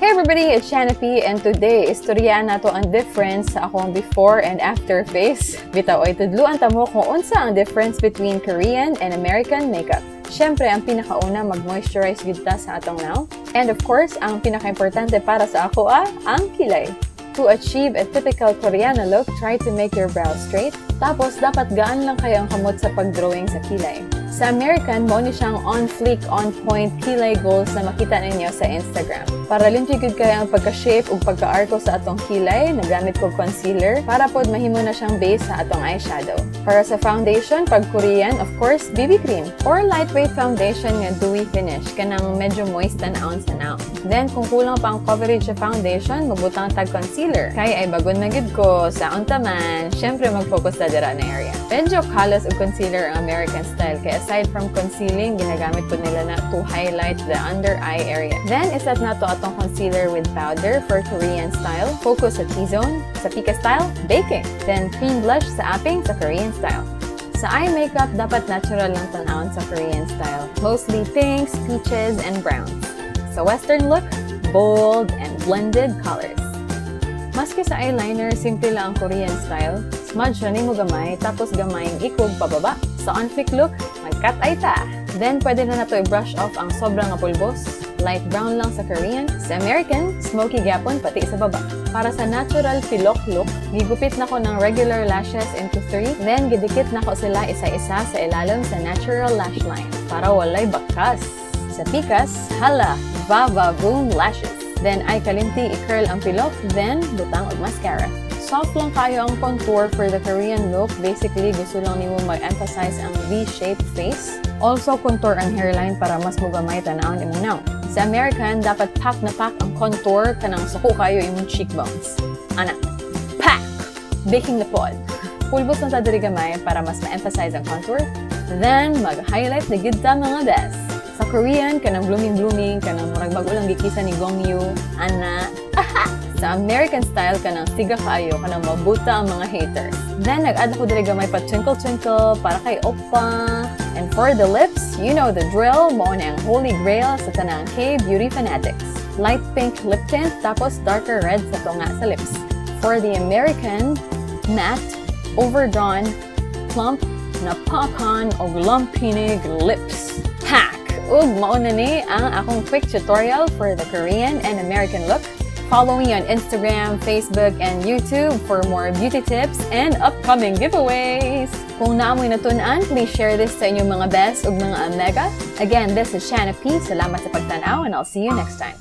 Hey everybody, it's Shanna P and today, istorya nato ang difference sa akong before and after face. Bitaw ay tudluan ta mo kung unsa ang difference between Korean and American makeup. Siyempre, ang pinakauna, mag-moisturize gud ta sa atong nawong. And of course, ang pinaka-importante para sa ako ang kilay. To achieve a typical Koreana look, try to make your brows straight. Tapos, dapat gaan lang kaayo ang kamot sa pag-drawing sa kilay. Sa American, mao ni siyang on fleek, on point kilay goals na makita ninyo sa Instagram. Para limpyo gud kaayo ang pagka-shape ug pagka-arko sa atong kilay, nagamit ko concealer para pod mahimo na siyang base sa atong eyeshadow. Para sa foundation, pag Korean, of course, BB cream or lightweight foundation nga dewy finish, kanang medyo moist tan-awon sa nawong. Then, kung kulang pa ang coverage sa foundation, magbutang tag concealer. Kay ay bagon na gid ko, sa unta man, syempre mag-focus sa dira na area. Medyo kalas og concealer ang American style, kay aside from concealing, ginagamit po nila na to highlight the under eye area. Then, iset nato atong concealer with powder for Korean style. Focus sa T-zone. Sa Pica style, baking. Then, cream blush sa aping sa Korean style. Sa eye makeup, dapat natural lang tan-awon sa Korean style. Mostly pinks, peaches, and browns. Sa Western look, bold and blended colors. Maski sa eyeliner, simple lang ang Korean style. Smudge na nimo gamay, tapos gamayng ikog pababa. Sa on fleek look, mag-cat eye ta. Then, pwede na nato i-brush off ang sobrang nga pulbos. Light brown lang sa Korean. Sa American, smoky gyapon pati sa baba. Para sa natural pilok look, gigupit nako ng regular lashes into three. Then, gidikit nako sila isa-isa sa ilalom sa natural lash line para walay bakas. Sa pikas, hala, va boom lashes. Then, ay kalimti i-curl ang pilok, then butang og mascara. Soft lang kaayo ang contour for the Korean look. Basically, gusto lang nimo mag-emphasize ang V-shaped face. Also, contour ang hairline para mas mugamay tan-awon imong nawong. Sa American, dapat pack na pack ang contour, kanang suko kaayo imong cheekbones. Ana, pack! Baking na pod. Pulbos lang ta diri gamay para mas ma-emphasize ang contour. Then, mag-highlight na gid ta, mga bes. Sa Korean, kanang blooming-blooming, kanang murag bago lang gikisa ni Gong Yoo, ana. Sa American style, kanang siga kaayo, kanang mabuta ang mga haters. Then, nag-add ako diri gamay pa twinkle-twinkle para kay oppa. And for the lips, you know the drill, mao na ang holy grail sa tanang K-beauty fanatics. Light pink lip tint, tapos darker red sa tunga sa lips. For the American, matte, overdrawn, plump, napakan og lumpinig lips. Pack! Ug mao na ni ang akong quick tutorial for the Korean and American look. Follow me on Instagram, Facebook, and YouTube for more beauty tips and upcoming giveaways. Kung naa moy natun-an, please share this sa inyong mga best ug mga omega. Again, this is Shanna P. Salamat sa pagtanaw and I'll see you next time.